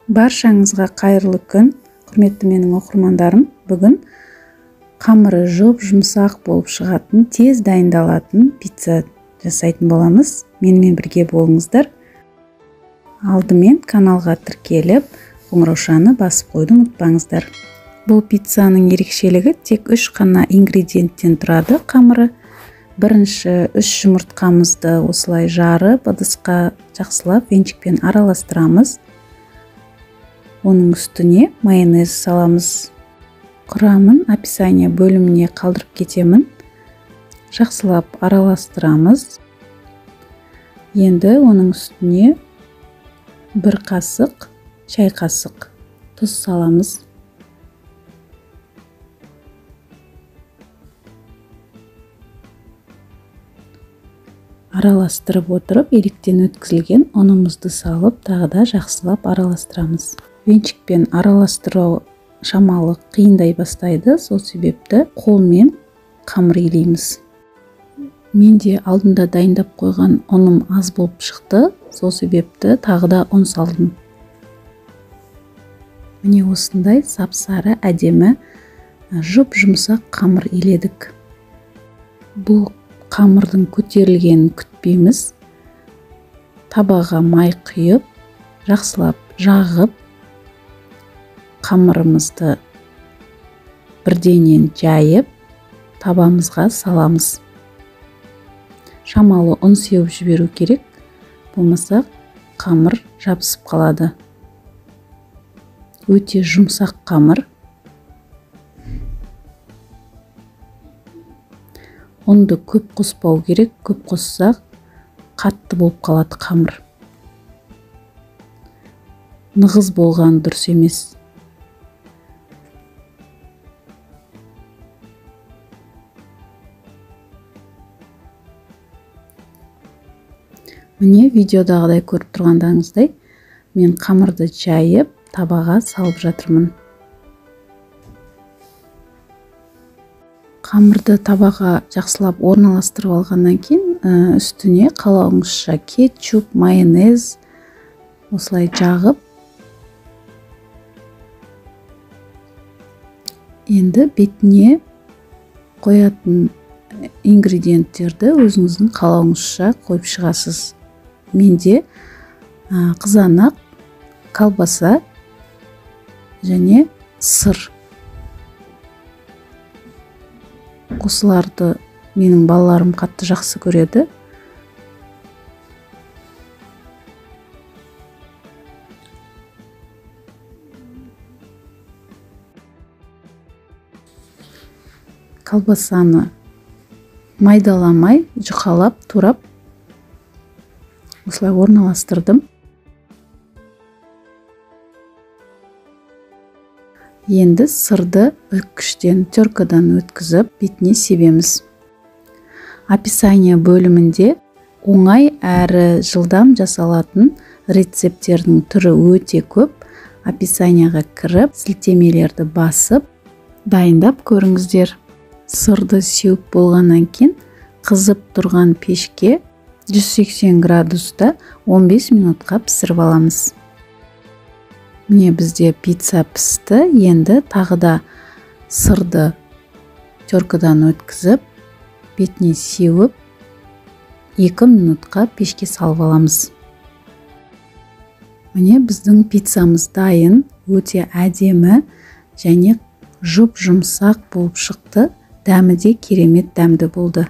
Баршаңызға қайырлы күн, құрметті менің оқырмандарым. Бүгін қамыры жұп-жұмсақ болып шығатын, тез дайындалатын пицца жасайтын боламыз. Менімен бірге болыңыздар. Алдымен каналға тіркеліп, қоңыраушаны басып қоюды ұмытпаңыздар. Бұл пиццаның ерекшелігі тек 3 қана ингредиенттен тұрады қамыры. Бірінші 3 жұмыртқамызды осылай жарып, ыдысқа жақсылап венчикпен араластырамыз. Оның үстіне майонез саламыз. Құрамын описание бөліміне қалдырып кетемін. Жақсылап араластырамыз. Енді оның үстіне 1 қасық, шай қасық тұз саламыз. Араластырып отырып, електен өткізілген ұнымызды салып, тағы да жақсылап араластырамыз. Венчикпен араластыру шамалы қиындай бастайды, сол себепті қолмен қамыр илейміз. Менде алдында дайындап қойған ұным аз болып шықты, сол себепті тағы да ұн салдым. Міне осындай сап-сары әдемі жұп-жұмсақ қамыр иледік. Бұл қамырдың көтерілгенін күтпейміз. Табаға май құйып, жақсылап жағып, қамырымызды бірденен жайып, табамызға саламыз. Шамалы ұн сеуіп жіберу керек, болмаса қамыр жабысып қалады. Өте жұмсақ қамыр. Ұнды көп қоспау керек, көп қоссақ қатты болып қалады қамыр. Нығыз болған дұрыс емес. Міне видеодағыдай көріп тұрғандарыңыздай, мен қамырды жайып табаға салып жатырмын. Қамырды табаға жақсылап орналастырып алғаннан кейін, үстіне қалауыңызша кетчуп, майонез осылай жағып, енді бетіне қоятын ингредиенттерді өзіңіздің қалауыңызша қойып шығасыз. Менде қызанақ, колбаса және сыр. Осыларды менің балаларым қатты жақсы көреді. Колбасаны майдаламай, жұқалап, турап осылай орналастырдым. Енді сырды үккіштен, теркадан өткізіп, бетіне себеміз. Описание бөлімінде оңай әрі жылдам жасалатын рецепттердің түрі өте көп. Описанияға кіріп, сілтемелерді басып, дайындап көріңіздер. Сырды сеуіп болғаннан кейін қызып тұрған пешке 180 градуста 15 минутқа пісіріп аламыз. Міне бізде пицца пісті. Енді тағы да сырды теркадан өткізіп, бетіне сеуіп, 2 минутқа пешке салып аламыз. Міне біздің пиццамыз дайын, өте әдемі және жұп-жұмсақ болып шықты. Дәмі де керемет дәмді болды.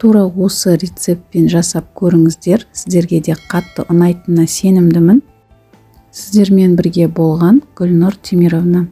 Тура осы рецептпен жасап көріңіздер, сіздерге де қатты ұнайтынына сенімдімін. Сіздермен бірге болған Гүлнұр Темировна.